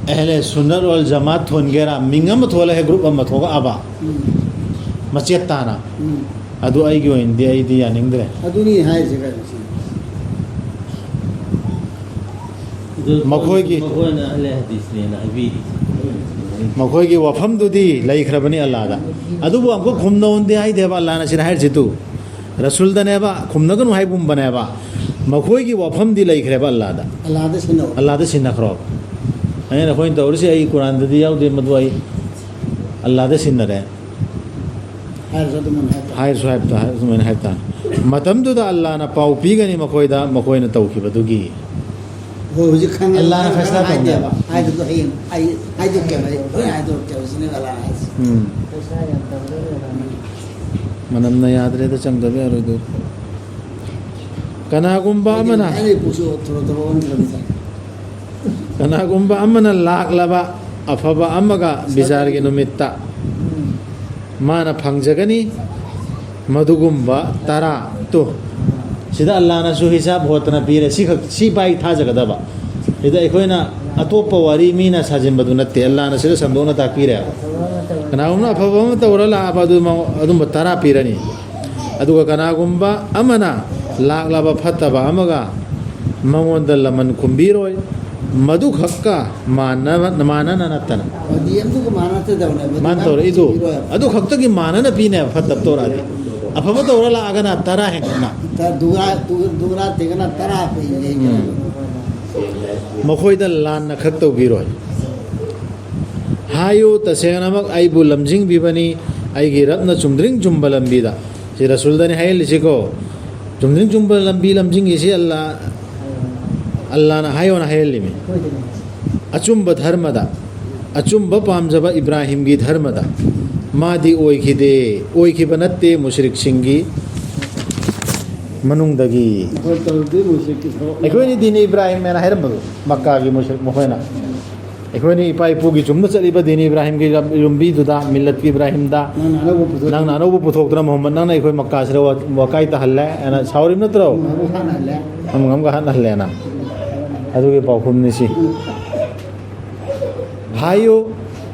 ꯑꯍꯂꯦ ꯁꯨꯟꯅꯠ ꯋꯥꯜ ꯖꯃꯥꯠ ꯊꯣꯟꯒꯦꯔꯥ, ꯃꯤꯡ ꯑꯃ ꯊꯣꯜꯂꯒ ꯒ꯭ꯔꯨꯞ ꯑꯃ ꯊꯣꯛꯂꯛꯑꯕ, ꯎꯝ꯫ ꯃꯆꯦꯠ ꯇꯥꯅ꯫ ꯎꯝ꯫ ꯑꯗꯨ ꯑꯩꯒꯤ ꯑꯣꯏꯅꯗꯤ ꯑꯩꯗꯤ ꯌꯥꯅꯤꯡꯗ꯭ꯔꯦ꯫ ꯑꯗꯨꯅꯤ ꯍꯥꯏꯔꯤꯁꯦ ꯀꯩꯅꯣ ꯁꯤ꯫ ꯑꯗꯨ ꯃꯈꯣꯏꯒꯤ ꯃꯈꯣꯏꯅ ꯑꯍꯂꯦ ꯍꯗꯤꯁꯅꯦꯅ ꯍꯥꯏꯕꯤꯔꯤ꯫ ꯃꯈꯣꯏꯒꯤ ꯋꯥꯐꯝꯗꯨꯗꯤ ꯂꯩꯈ꯭ꯔꯕꯅꯤ ꯑꯜꯂꯥꯗ꯫ ꯑꯗꯨꯕꯨ ꯑꯃꯨꯛꯀ ꯈꯨꯝꯅꯧꯅꯗꯤ ꯍꯥꯏꯗꯦꯕ ꯑꯜꯂꯥꯅ ꯁꯤꯗ ꯍꯥꯏꯔꯤꯁꯤꯗꯨ꯫ ꯔꯁꯨꯜꯗꯅꯦꯕ, ꯈꯨꯝꯅꯒꯅꯨ ꯍꯥꯏꯕꯒꯨꯝꯕꯅꯦꯕ꯫ ꯃꯈꯣꯏꯒꯤ ꯋꯥꯐꯝꯗꯤ ꯂꯩꯈ꯭ꯔꯦꯕ ꯑꯜꯂꯥꯗ꯫ ꯑꯜꯂꯥꯗ ꯁꯤꯟꯅꯧ꯫ ꯑꯜꯂꯥꯗ ꯁꯤꯟꯅꯈ꯭ꯔꯣ꯫ ꯑꯩꯅ ꯑꯩꯈꯣꯏꯅ ꯇꯧꯔꯤꯁꯤ ꯑꯩ ꯀꯨꯔꯥꯟꯗꯗꯤ ꯌꯥꯎꯗꯦ, ꯃꯗꯨ ꯑꯩ ꯑꯜꯂꯥꯗ ꯁꯤꯟꯅꯔꯦ꯫ ꯍꯥꯏꯔꯁꯨ ꯑꯗꯨꯃꯥꯏꯅ ꯍꯥꯏ ꯇꯥꯔꯦ꯫ ꯍꯥꯏꯔꯁꯨ ꯍꯥꯏꯕ ꯇꯥ-, ꯑꯗꯨꯃꯥꯏꯅ ꯍꯥꯏꯕ ꯇꯥꯔꯦ꯫ ꯃꯇꯝꯗꯨꯗ ꯑꯜꯂꯥꯅ ꯄꯥꯎ ꯄꯤꯒꯅꯤ ꯃꯈꯣꯏꯗ, ꯃꯈꯣꯏꯅ ꯇꯧꯈꯤꯕꯗꯨꯒꯤ꯫ ꯍꯣꯏ, ꯍꯧꯖꯤꯛ ꯈꯪꯉꯦ꯫ ꯑꯜꯂꯥꯅ ꯐꯩꯁꯂꯥ ꯍꯥꯏꯗꯦꯕ꯫ ꯇꯧꯅꯦ꯫ ꯍꯥꯏꯗꯨꯗꯣ ꯍꯌꯦꯡ ꯑꯩ ꯍꯥꯏꯗꯣꯛꯀꯦꯕ, ꯑꯩ ꯂꯣꯏ ꯍꯥꯏꯗꯣꯛꯀꯦꯕ ꯁꯤꯅꯦꯕ ꯑꯜꯂꯥꯅ ꯍꯥꯏꯁꯦ꯫ ꯎꯝ꯫ ꯄꯩꯁꯥ ꯌꯥꯝ ꯇꯧꯗꯣꯏꯅꯦ꯫ ꯃꯅꯝꯅ ꯌꯥꯗ꯭ꯔꯦꯗ, ꯆꯪꯗꯕ ꯌꯥꯔꯣꯏꯗꯣ꯫ ꯀꯅꯥꯒꯨꯝꯕ ꯑꯃꯅ ꯑꯩ ꯄꯨꯛꯁꯨ ꯊꯣꯔꯣ ꯊꯣꯔꯣ ꯑꯣꯟꯈ꯭ꯔꯕꯅꯤꯗ꯫ ꯀꯅꯥꯒꯨꯝꯕ ꯑꯃꯅ ꯂꯥꯛꯂꯕ ꯑꯐꯕ ꯑꯃꯒ ꯕꯤꯆꯥꯔꯒꯤ ꯅꯨꯃꯤꯠꯇ ꯃꯥꯅ ꯐꯪꯖꯒꯅꯤ꯫ ꯃꯗꯨꯒꯨꯝꯕ ꯇꯔꯥ ꯇꯨ꯫ ꯁꯤꯗ ꯑꯜꯂꯥꯅꯁꯨ ꯍꯤꯁꯥꯕ ꯍꯣꯠꯇꯅ ꯄꯤꯔꯦ꯫ ꯁꯤꯈꯛ, ꯁꯤ ꯄꯥꯏ ꯊꯥꯖꯒꯗꯕ꯫ ꯁꯤꯗ ꯑꯩꯈꯣꯏꯅ ꯑꯇꯣꯞꯄ ꯋꯥꯔꯤ ꯃꯤꯅ ꯁꯥꯖꯤꯟꯕꯗꯨ ꯅꯠꯇꯦ, ꯑꯜꯂꯥꯅ ꯁꯤꯗ ꯁꯟꯗꯣꯛꯅ ꯇꯥꯛꯄꯤꯔꯦꯕ꯫ ꯀꯅꯥꯒꯨꯝꯕꯅ ꯑꯐꯕ ꯑꯃ ꯇꯧꯔ ꯂꯥꯛꯑꯕ ꯑꯗꯨ ꯃꯉꯣ-, ꯑꯗꯨꯝꯕ ꯇꯔꯥ ꯄꯤꯔꯅꯤ꯫ ꯑꯗꯨꯒ ꯀꯅꯥꯒꯨꯝꯕ ꯑꯃꯅ ꯂꯥꯛꯂꯕ ꯐꯠꯇꯕ ꯑꯃꯒ ꯃꯉꯣꯟꯗ ꯂꯃꯟ ꯈꯨꯝꯕꯤꯔꯣꯏ꯫ ꯃꯗꯨꯈꯛꯀ ꯃꯥꯟꯅꯕ, ꯃꯥꯟꯅꯅ ꯅꯠꯇꯅ꯫ ꯑꯗꯨꯗꯤ ꯑꯗꯨꯒ ꯃꯥꯟꯅꯗꯕꯅꯦꯕ꯫ ꯃꯥꯅ ꯇꯧꯔꯛꯏꯗꯨ ꯑꯗꯨ ꯈꯛꯇꯒꯤ ꯃꯥꯟꯅꯅ ꯄꯤꯅꯦꯕ, ꯐꯠꯇꯕ ꯇꯧꯔꯛꯑꯗꯤ꯫ ꯑꯐꯕ ꯇꯧꯔ ꯂꯥꯛꯑꯒꯅ ꯇꯔꯥ ꯍꯦꯟꯒꯠꯅ꯫ ꯗꯨꯒ꯭ꯔꯥ, ꯗꯨꯒ꯭ꯔꯥ ꯇꯦꯒꯅ ꯇꯔꯥ ꯄꯤꯅꯦ꯫ ꯎꯝ꯫ ꯃꯈꯣꯏꯗ ꯂꯥꯟꯅ ꯈꯛ ꯇꯧꯕꯤꯔꯣꯏ꯫ ꯍꯥꯏꯌꯨ, ꯇꯁꯦꯡꯅꯃꯛ ꯑꯩꯕꯨ ꯂꯝꯖꯤꯡꯕꯤꯕꯅꯤ, ꯑꯩꯒꯤ ꯔꯕꯅ ꯆꯨꯝꯗ꯭ꯔꯤꯡ ꯆꯨꯝꯕ ꯂꯝꯕꯤꯗ꯫ ꯁꯤ ꯔꯁꯨꯜꯗꯅꯤ ꯍꯥꯏꯍꯜꯂꯤꯁꯤꯀꯣ꯫ ꯆꯨꯝꯗ꯭ꯔꯤꯡ ꯆꯨꯝꯕ ꯂꯝꯕꯤ ꯂꯝꯖꯤꯡꯉꯤꯁꯤ ꯑꯜꯂꯥ, ꯑꯜꯂꯥꯅ ꯍꯥꯏꯌꯣꯅ ꯍꯥꯏꯍꯜꯂꯤꯃꯤ꯫ ꯑꯆꯨꯝꯕ ꯙꯔꯃꯗ, ꯑꯆꯨꯝꯕ ꯄꯥꯝꯖꯕ ꯏꯕ꯭ꯔꯥꯍꯤꯝꯒꯤ ꯙꯔꯃꯗ ꯃꯥꯗꯤ ꯑꯣꯏꯈꯤꯗꯦ, ꯑꯣꯏꯈꯤꯕ ꯅꯠꯇꯦ ꯃꯨꯁ꯭ꯔꯤꯛꯁꯤꯡꯒꯤ ꯃꯅꯨꯡꯗꯒꯤ꯫ ꯑꯩꯈꯣꯏ ꯇꯧꯗꯦ ꯃꯨꯁ꯭ꯔꯤꯛꯀꯤ ꯊꯕꯛ꯫ ꯑꯩꯈꯣꯏꯅꯤ ꯗꯤꯟ ꯏꯕ꯭ꯔꯥꯍꯤꯝ ꯍꯥꯏꯅ ꯍꯥꯏꯔꯝꯕꯗꯣ, ꯃꯛꯀꯥꯒꯤ ꯃꯨꯁ꯭ꯔꯤꯛ ꯃꯈꯣꯏꯅ꯫ ꯑꯩꯈꯣꯏꯅ ꯏꯄꯥ ꯏꯄꯨꯒꯤ ꯆꯨꯝꯅ ꯆꯠꯂꯤꯕ ꯗꯤꯟ ꯏꯕ꯭ꯔꯥꯍꯤꯝꯒꯤ ꯂꯝ-, ꯂꯝꯕꯤꯗꯨꯗ, ꯃꯤꯜꯂꯠꯀꯤ ꯏꯕ꯭ꯔꯥꯍꯤꯝꯗ ꯅꯪꯅ ꯑꯅꯧꯕ ꯄꯨꯊꯣꯛ-, ꯅꯪꯅ ꯑꯅꯧꯕ ꯄꯨꯊꯣꯛꯇꯨꯅ ꯃꯨꯍꯝꯃꯗ, ꯅꯪꯅ ꯑꯩꯈꯣꯏ ꯃꯛꯀꯥꯁꯤꯗ ꯋꯥ-, ꯋꯥꯀꯥꯏ ꯇꯥꯍꯜꯂꯦ ꯍꯥꯏꯅ ꯁꯥꯎꯔꯤꯕ ꯅꯠꯇ꯭ꯔꯣ? ꯑꯃꯨꯛ ꯑꯃꯨꯛ ꯍꯥꯠꯅꯍꯜꯂꯦ꯫ ꯑꯃꯨꯛ ꯑꯃꯨꯛ ꯍꯥꯠꯅꯍꯜꯂꯦꯅ꯫ ꯑꯗꯨꯒꯤ ꯄꯥꯎꯈꯨꯝꯅꯤ ꯁꯤ꯫ ꯍꯥꯏꯌꯨ,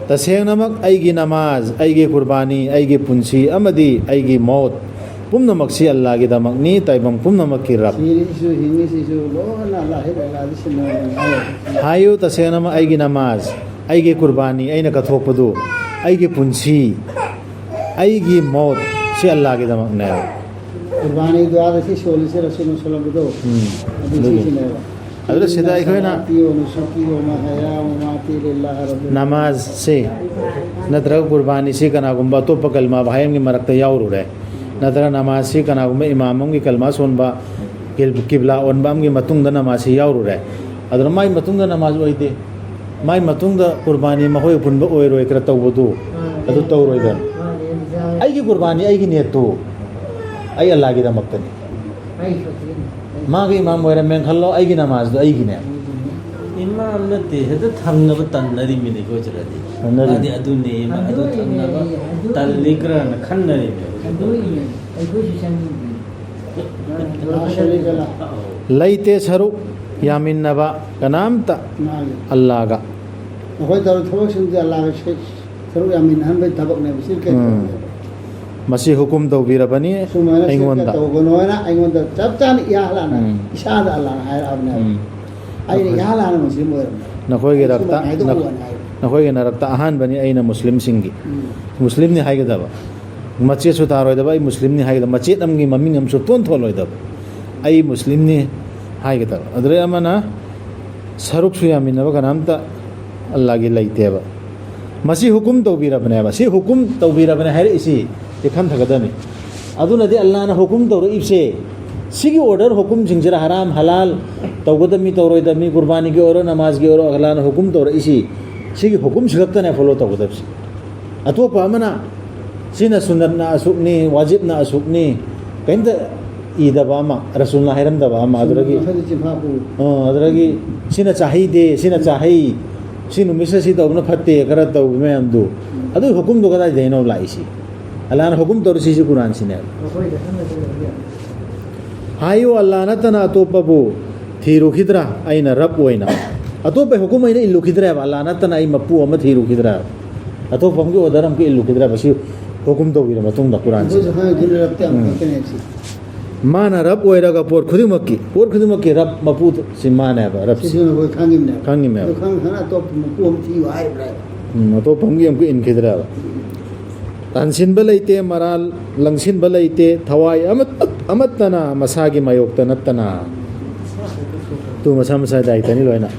ꯇꯁꯦꯡꯅꯃꯛ ꯑꯩꯒꯤ ꯅꯃꯥꯖ, ꯑꯩꯒꯤ ꯀꯨꯔꯕꯥꯅꯤ, ꯑꯩꯒꯤ ꯄꯨꯟꯁꯤ ꯑꯃꯗꯤ ꯑꯩꯒꯤ ꯃꯧꯠ ꯄꯨꯝꯅꯃꯛꯁꯤ ꯑꯜꯂꯥꯒꯤꯗꯃꯛꯅꯤ, ꯇꯥꯏꯕꯪ ꯄꯨꯝꯅꯃꯛꯀꯤ ꯔꯕ꯫ ꯁꯤꯔꯤꯁꯤꯁꯨ ꯍꯤꯡꯉꯤꯁꯤꯁꯨ ꯂꯣꯏꯅ ꯑꯜꯂꯥ ꯍꯦꯛ ꯑꯜꯂꯥꯗꯤ ꯁꯤꯟꯅꯕꯅꯤ ꯍꯥꯏꯌꯣ꯫ ꯍꯥꯏꯌꯨ, ꯇꯁꯦꯡꯅꯃꯛ ꯑꯩꯒꯤ ꯅꯃꯥꯖ, ꯑꯩꯒꯤ ꯀꯨꯔꯕꯥꯅꯤ, ꯑꯩꯅ ꯀꯠꯊꯣꯛꯄꯗꯨ, ꯑꯩꯒꯤ ꯄꯨꯟꯁꯤ, ꯑꯩꯒꯤ ꯃꯧꯠ ꯁꯤ ꯑꯜꯂꯥꯒꯤꯗꯃꯛꯅꯦꯕ꯫ ꯀꯨꯔꯕꯥꯅꯤ ꯗꯨꯋꯥꯗ ꯁꯤ ꯁꯣꯜꯂꯤꯁꯦ ꯔꯁꯨꯜꯅ ꯁꯣꯜꯂꯝꯕꯗꯣ, ꯎꯝ, ꯑꯗꯨ ꯑꯗꯨꯒꯤ꯫ ꯁꯤꯁꯤꯅꯦꯕ꯫ ꯑꯗꯨꯅ ꯁꯤꯗ ꯑꯩꯈꯣꯏꯅ ꯁꯂꯥꯇꯤ ꯋ ꯅꯨꯁꯨꯀꯤ ꯋ ꯃꯍꯌꯥ ꯋ ꯃꯃꯥꯇꯤ ꯂꯤꯜꯂꯥꯍꯤ ꯔꯕꯤꯜ ꯅꯃꯥꯖꯁꯤ ꯅꯠꯇ꯭ꯔꯒ ꯀꯨꯔꯕꯥꯅꯤꯁꯤ ꯀꯅꯥꯒꯨꯝꯕ ꯑꯇꯣꯞꯄ ꯀꯜꯃꯥ ꯚꯥꯏ ꯑꯃꯒꯤ ꯃꯔꯛꯇ ꯌꯥꯎꯔꯨꯔꯦ, ꯅꯠꯇ꯭ꯔꯒ ꯅꯃꯥꯖꯁꯤ ꯀꯅꯥꯒꯨꯝꯕ ꯏꯃꯥꯝ ꯑꯃꯒꯤ ꯀꯜꯃꯥ ꯁꯣꯟꯕ, ꯀꯤꯕ꯭ꯂꯥ ꯑꯣꯟꯕ ꯑꯃꯒꯤ ꯃꯇꯨꯡꯗ ꯅꯃꯥꯖꯁꯤ ꯌꯥꯎꯔꯨꯔꯦ, ꯑꯗꯨꯅ ꯃꯥꯏ ꯃꯇꯨꯡꯗ ꯅꯃꯥꯖ ꯑꯣꯏꯗꯦ, ꯃꯥꯏ ꯃꯇꯨꯡꯗ ꯀꯨꯔꯕꯥꯅꯤ ꯃꯈꯣꯏ ꯑꯄꯨꯟꯕ ꯑꯣꯏꯔꯣꯏ ꯈꯔ ꯇꯧꯕꯗꯨ, ꯑꯗꯨ ꯇꯧꯔꯣꯏꯗꯅ꯫ ꯑꯩꯒꯤ ꯀꯨꯔꯕꯥꯅꯤ, ꯑꯩꯒꯤ ꯅꯤꯌꯠꯇꯨ ꯑꯩ ꯑꯜꯂꯥꯒꯤꯗꯃꯛꯇꯅꯤ꯫ ꯃꯥꯒꯤ ꯏꯃꯥꯝ ꯑꯣꯏꯔꯝꯃꯦꯅ ꯈꯜꯂꯣ, ꯑꯩꯒꯤ ꯅꯃꯥꯖꯗꯣ ꯑꯩꯒꯤꯅꯦ꯫ ꯏꯃꯥꯝ ꯅꯠꯇꯦ, ꯍꯦꯛꯇ ꯊꯪꯅꯕ ꯇꯟꯅꯔꯤꯃꯤꯅꯦ ꯑꯩꯈꯣꯏ ꯁꯤꯗꯗꯤ꯫ ꯇꯟꯅꯔꯤꯃꯤ꯫ ꯃꯥꯗꯤ ꯑꯗꯨꯅꯦ, ꯑꯗꯨ ꯑꯗꯨꯅꯦ, ꯊꯪꯅꯕ ꯑꯗꯨꯅꯦ꯫ ꯇꯜꯂꯤꯒ꯭ꯔꯥꯅ ꯈꯟꯅꯔꯤꯃꯦ꯫ ꯑꯗꯨꯅꯦ, ꯑꯩꯈꯣꯏꯁꯨ ꯆꯪꯅꯤꯡꯗꯦ꯫ ꯂꯩꯇꯦ ꯁꯔꯨꯛ ꯌꯥꯃꯤꯟꯅꯕ ꯀꯅꯥꯝꯇ ꯃꯥꯅꯤ꯫ ꯑꯜꯂꯥꯒ꯫ ꯑꯩꯈꯣꯏ ꯇꯧꯔꯤ ꯊꯕꯛꯁꯤꯡꯁꯦ ꯑꯜꯂꯥꯒ ꯁꯔꯨꯛ ꯌꯥꯃꯤꯟꯅꯍꯟꯕꯒꯤ ꯊꯕꯛꯅꯦꯕ꯫ ꯁꯤ ꯀꯩ ꯎꯝ꯫ ꯊꯕꯛꯅꯦꯕ? ꯃꯁꯤ ꯍꯨꯀꯨꯝ ꯇꯧꯕꯤꯔꯕꯅꯤ ꯁꯨꯃꯥꯏꯅ ꯑꯩꯉꯣꯟꯗ꯫ ꯁꯤꯔꯀ ꯇꯧꯒꯅꯣ ꯍꯥꯏꯅ ꯑꯩꯉꯣꯟꯗ ꯆꯞ ꯆꯥꯅ ꯏꯍꯥꯟ ꯍꯥꯟꯅ ꯎꯝ꯫ ꯏꯁꯥꯗ ꯑꯜꯂꯥꯅ ꯍꯥꯏꯔꯛꯑꯕꯅꯦꯕ꯫ ꯎꯝ꯫ ꯑꯩꯅ ꯏꯍꯥꯟ ꯍꯥꯟꯅ ꯃꯨꯁꯂꯤꯝ ꯑꯣꯏꯔꯝꯃꯦ꯫ ꯅꯈꯣꯏꯒꯤ ꯑꯩ ꯔꯛꯇ ꯁꯨꯃꯥꯏꯅ ꯍꯥꯏꯗꯣꯛꯎ ꯅꯈ- ꯍꯥꯏꯅ ꯍꯥꯏꯕ꯫ ꯅꯈꯣꯏꯒꯤ ꯅꯔꯛꯇ ꯑꯍꯥꯟꯕꯅꯤ ꯑꯩꯅ ꯃꯨꯁꯂꯤꯝꯁꯤꯡꯒꯤ꯫ ꯎꯝ꯫ ꯃꯨꯁꯂꯤꯝꯅꯤ ꯍꯥꯏꯒꯗꯕ꯫ ꯃꯆꯦꯠꯁꯨ ꯇꯥꯔꯣꯏꯗꯕ, ꯑꯩ ꯃꯨꯁꯂꯤꯝꯅꯤ ꯍꯥꯏꯒꯗꯕ꯫ ꯃꯆꯦꯠ ꯑꯃꯒꯤ ꯃꯃꯤꯡ ꯑꯃ ꯁꯨꯛꯊꯣꯟ ꯊꯣꯜꯂꯣꯏꯗꯕ꯫ ꯑꯩ ꯃꯨꯁꯂꯤꯝꯅꯤ ꯍꯥꯏꯒꯗꯕ꯫ ꯑꯗꯨꯗꯩ ꯑꯃꯅ ꯁꯔꯨꯛꯁꯨ ꯌꯥꯃꯤꯟꯅꯕ ꯀꯅꯥꯝꯇ ꯑꯜꯂꯥꯒꯤ ꯂꯩꯇꯦꯕ꯫ ꯃꯁꯤ ꯍꯨꯀꯨꯝ ꯇꯧꯕꯤꯔꯕꯅꯦꯕ꯫ ꯁꯤ ꯍꯨꯀꯨꯝ ꯇꯧꯕꯤꯔꯕꯅꯦ ꯍꯥꯏꯔꯛꯏꯁꯤ꯫ ꯁꯤ ꯈꯟꯊꯒꯗꯕꯅꯤ꯫ ꯑꯗꯨꯅꯗꯤ ꯑꯜꯂꯥꯅ ꯍꯨꯀꯨꯝ ꯇꯧꯔꯛꯏꯕꯁꯦ, ꯁꯤꯒꯤ ꯑꯣꯔꯗꯔ ꯍꯨꯀꯨꯝꯁꯤꯡꯁꯤꯗ, ꯍꯔꯥꯝ, ꯍꯂꯥꯜ, ꯇꯧꯒꯗꯕꯅꯤ, ꯇꯧꯔꯣꯏꯗꯕꯅꯤ, ꯀꯨꯔꯕꯥꯅꯤꯒꯤ ꯑꯣꯏꯔꯣ, ꯅꯃꯥꯖꯒꯤ ꯑꯣꯏꯔꯣ, ꯑꯜꯂꯥꯅ ꯍꯨꯀꯨꯝ ꯇꯧꯔꯛꯏꯁꯤ, ꯁꯤꯒꯤ ꯍꯨꯀꯨꯝꯁꯤ ꯈꯛꯇꯅꯦ ꯐꯣꯂꯣ ꯇꯧꯒꯗꯕꯁꯤ꯫ ꯑꯇꯣꯞꯄ ꯑꯃꯅ ꯁꯤꯅ ꯁꯨꯟꯅꯠꯅ ꯑꯁꯨꯛꯅꯤ, ꯋꯥꯖꯤꯕꯅ ꯑꯁꯨꯛꯅꯤ, ꯀꯔꯤꯝꯇ ꯏꯗꯕ ꯑꯃ, ꯔꯁꯨꯜꯅ ꯍꯥꯏꯔꯝꯗꯕ ꯑꯃ, ꯑꯗꯨꯗꯒꯤ ꯃꯈꯜ ꯆꯤꯟꯐꯥ ꯄꯨ꯫ ꯑ, ꯑꯗꯨꯗꯒꯤ ꯁꯤꯅ ꯆꯥꯍꯩꯗꯦ, ꯁꯤꯅ ꯆꯥꯍꯩ, ꯁꯤ ꯅꯨꯃꯤꯠꯁꯤꯗ ꯁꯤ ꯇꯧꯕꯅ ꯐꯠꯇꯦ, ꯈꯔ ꯇꯧꯕ ꯃꯌꯥꯝꯗꯨ, ꯑꯗꯨꯒꯤ ꯍꯨꯀꯨꯝꯗꯣ ꯀꯗꯥꯏꯗꯩꯅꯣ ꯂꯥꯛꯏꯁꯤ? ꯑꯜꯂꯥꯅ ꯍꯨꯀꯨꯝ ꯇꯧꯔꯤꯁꯤꯁꯨ ꯀꯨꯔꯥꯟꯁꯤꯅꯦ꯫ ꯑꯩꯈꯣꯏꯗ ꯈꯪꯅꯗꯕ ꯂꯩꯌꯦ꯫ ꯍꯥꯏꯌꯨ, ꯑꯜꯂꯥ ꯅꯠꯇꯅ ꯑꯇꯣꯞꯄꯕꯨ ꯊꯤꯔꯨꯈꯤꯗ꯭ꯔꯥ? ꯑꯩꯅ ꯔꯕ ꯑꯣꯏꯅ ꯑꯇꯣꯞꯄ ꯍꯨꯀꯨꯝ ꯑꯩꯅ ꯏꯜꯂꯨꯈꯤꯗ꯭ꯔꯦꯕ꯫ ꯑꯜꯂꯥ ꯅꯠꯇꯅ ꯑꯩ ꯃꯄꯨ ꯑꯃ ꯊꯤꯔꯨꯈꯤꯗ꯭ꯔꯥ? ꯑꯇꯣꯞꯄ ꯑꯃꯒꯤ ꯑꯣꯔꯗꯔ ꯑꯃꯒ ꯏꯜꯂꯨꯈꯤꯗ꯭ꯔꯥ? ꯃꯁꯤ ꯍꯨꯀꯨꯝ ꯇꯧꯕꯤꯔ ꯃꯇꯨꯡꯗ ꯀꯨꯔꯥꯟꯁꯤ꯫ ꯑꯩꯈꯣꯏꯁꯨ ꯈꯪꯉꯤꯗꯨꯅ ꯔꯕꯇꯤ ꯌꯥꯝ ꯎꯝ꯫ ꯈꯛꯇꯅꯦ ꯁꯤ꯫ ꯃꯥꯅ ꯔꯕ ꯑꯣꯏꯔꯒ ꯄꯣꯠ ꯈꯨꯗꯤꯡꯃꯛꯀꯤ, ꯄꯣꯠ ꯈꯨꯗꯤꯡꯃꯛꯀꯤ ꯔꯕ ꯃꯄꯨꯁꯤ ꯃꯥꯅꯦꯕ, ꯔꯕꯁꯤ꯫ ꯁꯤꯁꯨ ꯑꯩꯈꯣꯏ ꯈꯪꯉꯤꯕꯅꯦꯕ꯫ ꯈꯪꯉꯤꯃꯦꯕ꯫ ꯑꯗꯨ ꯈꯪ ꯈꯪꯅ ꯑꯇꯣꯞꯄ ꯃꯄꯨ ꯑꯃ ꯊꯤꯌꯨ ꯍꯥꯏꯕ꯭ꯔꯥ? ꯎꯝ, ꯑꯇꯣꯞꯄ ꯑꯃꯒꯤ ꯑꯃꯨꯛꯀ ꯏꯟꯈꯤꯗ꯭ꯔꯕ? ꯇꯥꯟꯁꯤꯟꯕ ꯂꯩꯇꯦ, ꯃꯔꯥꯜ ꯂꯪꯁꯤꯟꯕ ꯂꯩꯇꯦ, ꯊꯋꯥꯏ ꯑꯃꯠ-, ꯑꯃꯠꯇꯅ ꯃꯁꯥꯒꯤ ꯃꯥꯌꯣꯛꯇ ꯅꯠꯇꯅ꯫ ꯇꯨ ꯃꯁꯥ ꯃꯁꯥ ꯗꯥꯏꯇꯅꯤ ꯂꯣꯏꯅ꯫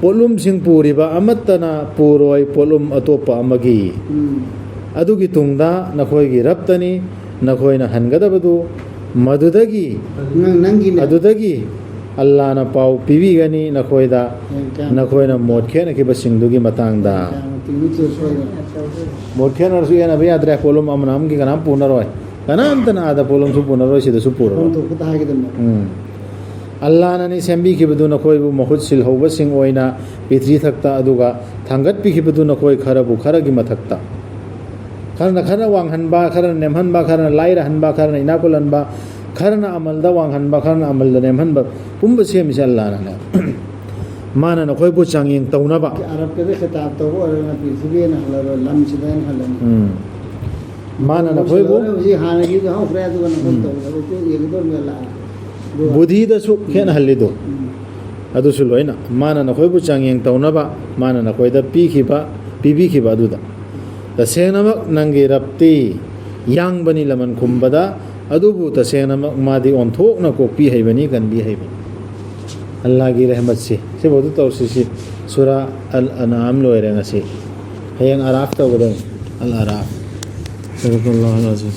ꯄꯣꯠꯂꯨꯝꯁꯤꯡ ꯄꯨꯔꯤꯕ ꯑꯃꯠꯇꯅ ꯄꯨꯔꯣꯏ ꯄꯣꯠꯂꯨꯝ ꯑꯇꯣꯞꯄ ꯑꯃꯒꯤ꯫ ꯎꯝ꯫ ꯑꯗꯨꯒꯤ ꯇꯨꯡꯗ ꯅꯈꯣꯏꯒꯤ ꯔꯕꯇꯅꯤ, ꯅꯈꯣꯏꯅ ꯍꯟꯒꯗꯕꯗꯨ ꯃꯗꯨꯗꯒꯤ, ꯅꯪ, ꯅꯪꯒꯤꯅꯦ꯫ ꯑꯗꯨꯗꯒꯤ ꯑꯜꯂꯥꯅ ꯄꯥꯎ ꯄꯤꯕꯤꯒꯅꯤ ꯅꯈꯣꯏꯗ, ꯀꯌꯥꯝ-, ꯀꯌꯥꯝ-, ꯅꯈꯣꯏꯅ ꯃꯣꯠ ꯈꯦꯠꯅꯈꯤꯕꯁꯤꯡꯗꯨꯒꯤ ꯃꯇꯥꯡꯗ꯫ ꯀꯌꯥꯝ ꯇꯤꯡꯉꯤ ꯁꯣꯏꯗꯅ꯫ ꯃꯣꯠ ꯈꯦꯠꯅꯔꯁꯨ ꯌꯦꯟꯅꯕ ꯌꯥꯗ꯭ꯔꯦ꯫ ꯄꯣꯠꯂꯨꯝ ꯑꯃꯅ ꯑꯃꯒꯤ ꯀꯅꯥꯝ ꯄꯨꯅꯔꯣꯏ, ꯀꯅꯥꯝꯇꯅ ꯑꯥꯗ ꯄꯣꯠꯂꯨꯝꯁꯨ ꯄꯨꯅꯔꯣꯏ, ꯁꯤꯗꯁꯨ ꯄꯨꯔꯔꯣꯏ꯫ ꯐꯣꯡꯗꯣꯛꯄꯗ ꯍꯥꯏꯒꯗꯕꯅꯦ꯫ ꯎꯝ꯫ ꯑꯜꯂꯥꯅꯅꯤ ꯁꯦꯝꯕꯤꯈꯤꯕꯗꯨ ꯅꯈꯣꯏꯕꯨ ꯃꯍꯨꯠ ꯁꯤꯜꯍꯧꯕꯁꯤꯡ ꯑꯣꯏꯅ ꯄ꯭ꯔꯤꯊꯤꯕꯤ ꯊꯛꯇ, ꯑꯗꯨꯒ ꯊꯥꯡꯒꯠꯄꯤꯈꯤꯕꯗꯨ ꯅꯈꯣꯏ ꯈꯔꯕꯨ ꯈꯔꯒꯤ ꯃꯊꯛꯇ꯫ ꯈꯔꯅ ꯈꯔ ꯋꯥꯡꯍꯟꯕ, ꯈꯔꯅ ꯅꯦꯝꯍꯟꯕ, ꯈꯔꯅ ꯂꯥꯏꯔꯍꯟꯕ, ꯈꯔꯅ ꯏꯅꯥꯛ ꯈꯨꯜꯍꯟꯕ, ꯈꯔꯅ ꯑꯃꯜꯗ ꯋꯥꯡꯍꯟꯕ, ꯈꯔꯅ ꯑꯃꯜꯗ ꯅꯦꯝꯍꯟꯕ, ꯄꯨꯝꯕ ꯁꯦꯝꯃꯤꯁꯦ ꯑꯜꯂꯥꯅꯅꯦ꯫ ꯃꯥꯅ ꯅꯈꯣꯏꯕꯨ ꯆꯥꯡꯌꯦꯡ ꯇꯧꯅꯕ꯫ ꯑꯔꯕꯇꯗ ꯈꯤꯇꯥꯕ ꯇꯧꯕ ꯑꯣꯏꯔꯒꯅ ꯄ꯭ꯔꯤꯊꯤꯕꯤ ꯑꯣꯏꯅ ꯍꯜꯂꯔꯣꯏ, ꯂꯝꯁꯤꯗ ꯑꯣꯏꯅ ꯍꯜꯂꯅꯤ꯫ ꯎꯝ꯫ ꯃꯥꯅ ꯅꯈꯣꯏꯕꯨ ꯍꯧꯖꯤꯛ ꯍꯥꯟꯅꯒꯤꯗꯨ ꯍꯧꯈ꯭ꯔꯦ, ꯑꯗꯨꯒ ꯅꯈꯣꯏ ꯎꯝ꯫ ꯇꯧꯒꯗꯕ ꯌꯦꯡꯒꯗꯧꯔꯤꯕꯅꯤ ꯑꯜꯂꯥꯅ꯫ ꯑꯗꯨꯒ ꯕꯨꯙꯤꯗꯁꯨ ꯈꯦꯠꯅꯍꯜꯂꯤꯗꯣ꯫ ꯎꯝ꯫ ꯑꯗꯨꯁꯨ ꯂꯣꯏꯅ ꯃꯥꯅ ꯅꯈꯣꯏꯕꯨ ꯆꯥꯡꯌꯦꯡ ꯇꯧꯅꯕ ꯃꯥꯅ ꯅꯈꯣꯏꯗ ꯄꯤꯈꯤꯕ, ꯄꯤꯕꯤꯈꯤꯕ ꯑꯗꯨꯗ꯫ ꯇꯁꯦꯡꯅꯃꯛ ꯅꯪꯒꯤ ꯔꯕꯇꯤ ꯌꯥꯡꯕꯅꯤ ꯂꯃꯟ ꯈꯨꯝꯕꯗ, ꯑꯗꯨꯕꯨ ꯇꯁꯦꯡꯅꯃꯛ ꯃꯥꯗꯤ ꯑꯣꯟꯊꯣꯛꯅ ꯀꯣꯛꯄꯤ ꯍꯩꯕꯅꯤ, ꯀꯟꯕꯤ ꯍꯩꯕꯅꯤ꯫ ꯑꯜꯂꯥꯒꯤ ꯔꯍꯃꯠꯁꯤ ꯁꯤꯐꯥꯎꯗ ꯇꯧꯁꯤ꯫ ꯁꯤ ꯁꯨꯔꯥ ꯑꯜ ꯑꯅꯥꯝ ꯂꯣꯏꯔꯦ ꯉꯁꯤ꯫ ꯍꯌꯦꯡ ꯑꯔꯥꯐ ꯇꯧꯒꯗꯕꯅꯤ꯫ ꯑꯜ ꯑꯔꯥꯐ꯫ ꯁꯗꯀꯜꯂꯥꯍꯨꯜ ꯑꯖꯤꯝ꯫